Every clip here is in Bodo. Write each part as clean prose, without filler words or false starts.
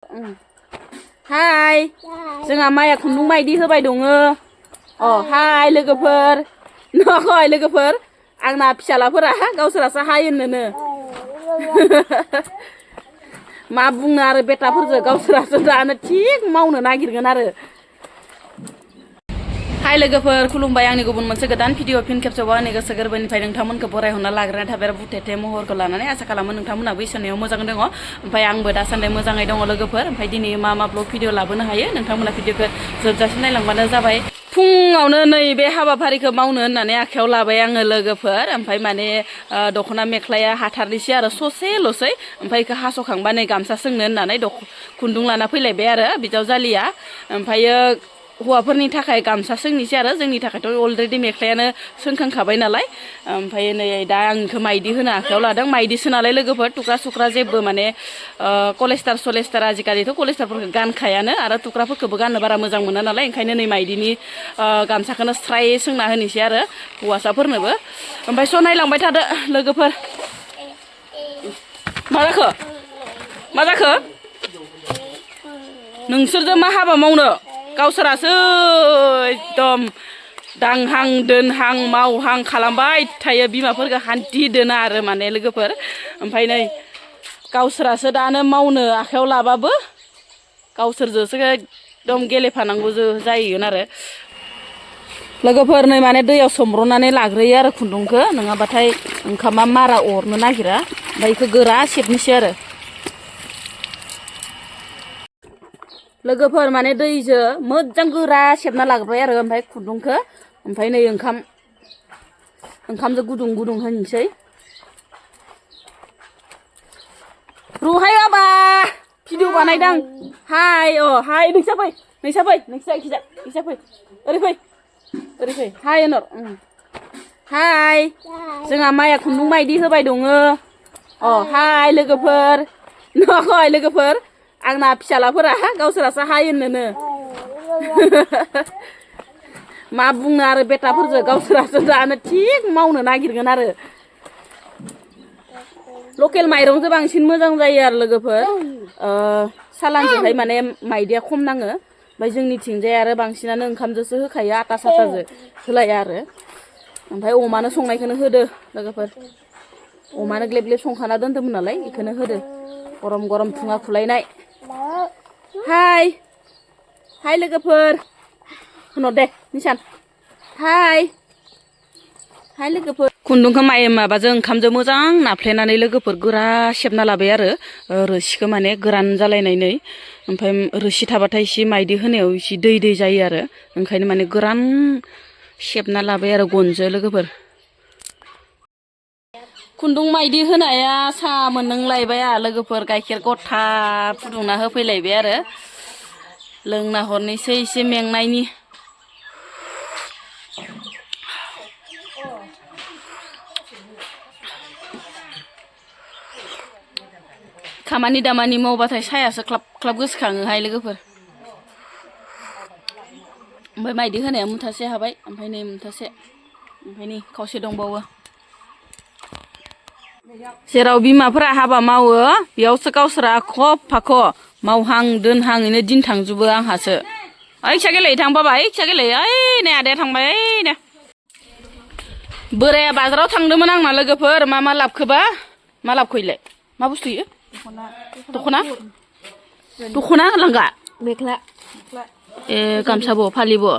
हाय जोंहा माइया खुन्दुं माइदि होबाय दङ हाय लोगोफोर नखय लोगोफोर आंना फिसालाफोरा गावसोरासो हाय होननो मा बुंनो आरो बेटाफोरजों गावसोरासो दानो थिग मावनो नागिरगोन आरो हाय लोगोफोर खुलुमबाय आंनि गुबुन मोनसे गोदान भिडिअ फिन खेबसेबाव आंनि गोसो गोरबोनिफ्राय नोंथांमोनखौ बरायहरना लाग्रोनाय थाबाय बुथेथे महरखौ लानानै आसा खालामो नोंथांमोनाबो इसोरनियाव मोजां दङ ओमफ्राय आंबो दासान्दि मोजाङै दङ लोगोफोर ओमफ्राय दिनै मा ब्लग भिडिअ लाबोनो हायो नोंथांमोना भिडिअखौ जोबजासिम नायलांबानो जाबाय फुङावनो नैबे हाबाफारिखौ मावनो होननानै आखायाव लाबाय आङो लोगोफोर ओमफ्राय माने दख'ना मेख्लाया हाथारनैसै आरो ससेल'सै ओमफ्राय बेखौ हास'खांबा नै गामसा सोंनो होननानै खुन्दुं लाना फैलायबाय आरो बिजावजालिया ओमफ्रायो हौवाफोरनि थाखाय गामसा सोंनोसै आरो जोंनि थाखायथ' अलरेडि मेख्लायानो सोंखांखाबाय नालाय ओमफ्राय नै दा आं बेखौ माइदि होनो आखायाव लादों माइदिसो नालाय लोगोफोर थुख्रा सुख्रा जेबो माने कलेस्टार आजिखालिथ' कलेस्टारफोरखौ गानखायानो आरो थुख्राफोरखौबो गाननो बारा मोजां मोना नालाय ओंखायनो नै माइदिनि गामसाखौनो स्राय सोंना होनोसै आरो हौवासाफोरनोबो ओमफ्राय स' नायलांबाय थादो लोगोफोर मा जाखो नोंसोरजों मा हाबा मावनो गावसोरासो एकदम दांहां दोनहां मावहां खालामबाय थायो बिमाफोरखौ हान्थि दोना आरो माने लोगोफोर ओमफ्राय नै गावसोरासो दानो मावनो आखायाव लाबाबो गावसोरजोंसो एकदम गेलेफानांगौ जाहैगोन आरो लोगोफोर नै माने दैयाव सोमब्रनानै लाग्रोयो आरो खुन्दुंखौ नङाबाथाय ओंखामा मारा अरनो नागिरा ओमफ्राय बेखौ गोरा सेबनोसै आरो लोगोफोर माने दैजों मोजां गोरा सेबना लाग्रोबाय आरो ओमफ्राय खुन्दुंखौ ओमफ्राय नै ओंखामजों गुदुं होनोसै रुहाय बाबा भिडिअ बानायदां हाय हाय नोंसा फै नोंसा फै ओरै फै हाय होनर हाय जोंहा माइया खुन्दुं माइदि होबाय दङ हाय लोगोफोर नखय लोगोफोर आंना फिसालाफोरा गावसोरासो हाय होननो मा बुंनो आरो बेटाफोरजों गावसोरासो दानो थिग मावनो नागिरगोन आरो लकेल माइरंजों बांसिन मोजां जायो आरो लोगोफोर सालानजोंहाय माने माइदिया खम नाङो ओमफ्राय जोंनिथिंजाय आरो बांसिनानो ओंखामजोंसो होखायो आटा साटाजों होलाया आरो ओमफ्राय अमानो संनायखौनो होदो लोगोफोर अमानो ग्लेब ग्लेब संखाना दोन्दोंमोन नालाय बेखौनो होदो गरम गरम थुङा खुलायनाय हाय लोगोफोर होनर दे निसान हाय लोगोफोर खुन्दुंखौ माबाजों ओंखामजों मोजां नाफ्लेनानै लोगोफोर गोरा सेबना लाबाय आरो रोसिखौ माने गोरान जालायनानै ओमफ्राय रोसि थाबाथाय एसे माइदि होनायाव एसे दै जायो आरो ओंखायनो माने गोरान सेबना लाबाय आरो गनजों लोगोफोर खुन्दुं माइदि होनाया साहा मोनलोंलायबाय लोगोफोर गाइखेर गथा फुदुंना होफैलायबाय आरो लोंना हरनोसै एसे मेंनायनि खामानि दामानि मावबाथाय सायासो क्लाब क्लाब गोसोखाङोहाय लोगोफोर ओमफ्राय माइदि होनाया मुथासे हाबाय ओमफ्राय नै मुथासे ओमफ्राय नै खावसे दंबावो जेराव बिमाफोरा हाबा मावो बेयावसो गावसोरा आख' फाख' मावहां दोनहाङैनो दिन थांजोबो आंहासो फिसा गेलेयै थां बाबा फिसा गेलेयै नै आदाया थांबाय नै बोराया बाजाराव थांदोंमोन आंना लोगोफोर मा लाबखोबा मा लाबखैलाय मा बुस्थु इयो दख'ना लांगा मेख्ला गामसाबो फालिबो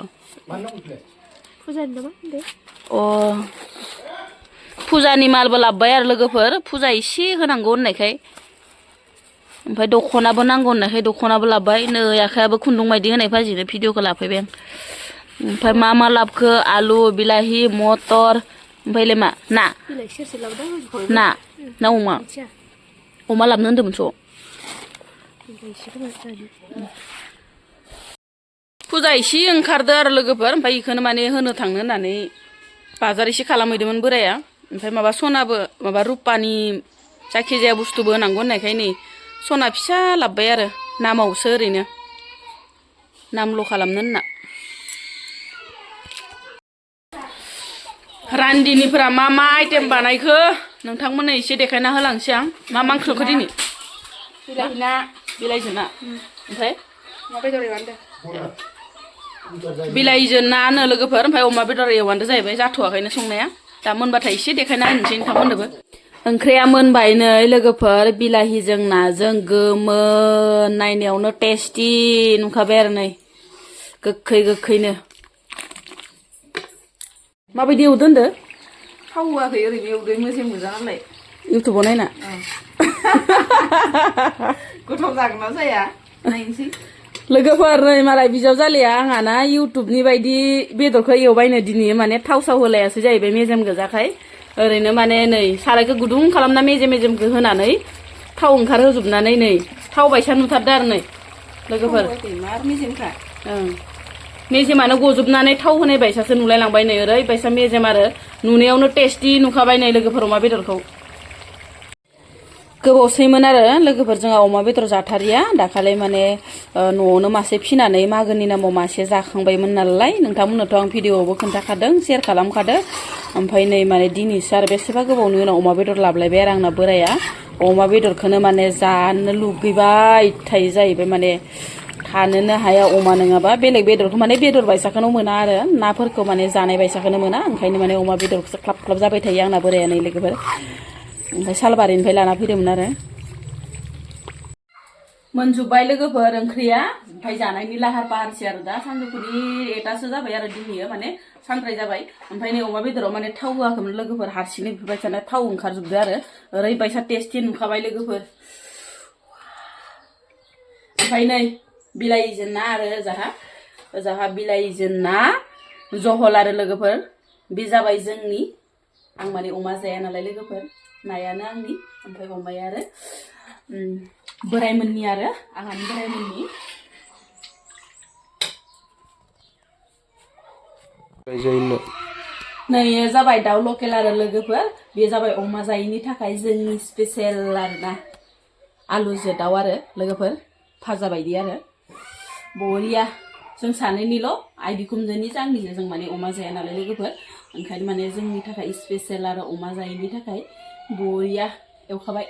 फुजानि मालबो लाबोबाय आरो लोगोफोर फुजा एसे होनांगौ होननायखाय ओमफ्राय दख'नाबो नांगौ होननायखाय दख'नाबो लाबोबाय नै आखायाबो खुन्दुं माइदि होनाय फाजिनो भिडिअखौ लाफैबाय आं ओमफ्राय मा लाबोखो आलु बिलाहि मटर ओमफ्रायलाय मा ना अमा लाबनो होन्दोंमोन स' फुजा एसे ओंखारदो आरो लोगोफोर ओमफ्राय बेखौनो माने होनो थांनो होननानै बाजार एसे खालामहैदोंमोन बोराया ओमफ्राय माबा सनाबो माबा रुपानि जायखिजाया बुस्थुबो होनांगौ होननायखाय नै सना फिसा लाबोबाय आरो नामावसो ओरैनो नामल' खालामनो होनना रान्दिनिफोरा मा आइटेम बानायखो नोंथांमोननो एसे देखायना होलांसै आं मा ओंख्रिखौ दिनै बिलाहि ना बिलाइजों ना ओमफ्राय अमा बेदर एवनांदो बिलाइजों नानो लोगोफोर ओमफ्राय अमा बेदर एवनांदो जाहैबाय जाथ'वाखैनो संनाया दा मोनबाथाय एसे देखायना होनोसै नोंथांमोननोबो ओंख्रिया मोनबाय नै लोगोफोर बिलाहिजों नाजों गोमोन नायनायावनो टेस्टि नुखाबाय आरो नै गोखै गोखैनो माबायदि एवदो होनदो थाव होआखै ओरैनो एवदो मोजेम गोजा नालाय इउटुबाव नायना गोथाव जागोन ना जाया नायनोसै लोगोफोर नै मालाय बिजाव जालिया आंहाना इउटुबनि बायदि बेदरखौ एवबायनो दिनै माने थाव साव होलायासो जाहैबाय मेजेम गोजाखाय ओरैनो माने नै सारायखौ गुदुं खालामना मेजेमखौ होनानै थाव ओंखारहोजोबनानै नै थाव बायसा नुथारदो आरो नै लोगोफोर मार मेजेमखा मेजेमानो गजोबनानै थाव होनाय बायसासो नुलायलांबाय नै ओरैबायसा मेजेम आरो नुनायावनो टेस्टि नुखाबाय नै लोगोफोर अमा बेदरखौ गोबावसैमोन आरो लोगोफोर जोंहा अमा बेदर जाथारिया दाखालि माने न'आवनो मासे फिनानै मागोनि नामाव मासे जाखांबायमोन नालाय नोंथांमोननोथ' आं भिडिअआवबो खोन्थाखादों शेयार खालामखादों ओमफ्राय नै माने दिनैसो आरो बेसेबा गोबावनि उनाव अमा बेदर लाबलायबाय आरो आंना बोराया अमा बेदरखौनो माने जानो लुगैबाय थायो जाहैबाय माने थानोनो हाया अमा नङाबा बेलेग बेदरखौ माने बेदर बायसाखौनो मोना आरो नाफोरखौ माने जानाय बायसाखौनो मोना ओंखायनो माने अमा बेदरखौसो ख्लाब ख्लाब जाबाय थायो आंना बोराया नै लोगोफोर ओमफ्राय सालबारिनिफ्राय लाना फैदोंमोन आरो मोनजोब्बाय लोगोफोर ओंख्रिया ओमफ्राय जानायनि लाहार फाहारसै आरो दा सानजौफुनि 1टासो जाबाय आरो दिनैयो माने सानद्राय जाबाय ओमफ्राय नै अमा बेदराव माने थाव होआखैमोन लोगोफोर हारसिंनो बेफोरबायसानो थाव ओंखारजोबदो आरो ओरैबायसा टेस्टि नुखाबाय लोगोफोर ओमफ्राय नै बिलाइजों ना आरो ओजाहा बिलाइजों ना जहल आरो लोगोफोर बे जाबाय जोंनि आं माने अमा जाया नालाय लोगोफोर नायानो आंनि ओमफ्राय अमाया आरो बोरायमोननि आरो आंहानि बोरायमोननि नै जाबाय दाउ लकेल आरो लोगोफोर बे जाबाय अमा जायैनि थाखाय जोंनि स्पेशेल आरोना आलुजों दाउ आरो लोगोफोर भाजा बायदि आरो बरिया जों सानैनिल' आइ बिखुनजोनि आंनिजों जों माने अमा जाया नालाय लोगोफोर ओंखायनो माने जोंनि थाखाय स्पेशेल आरो अमा जायैनि थाखाय बरिया एवखाबाय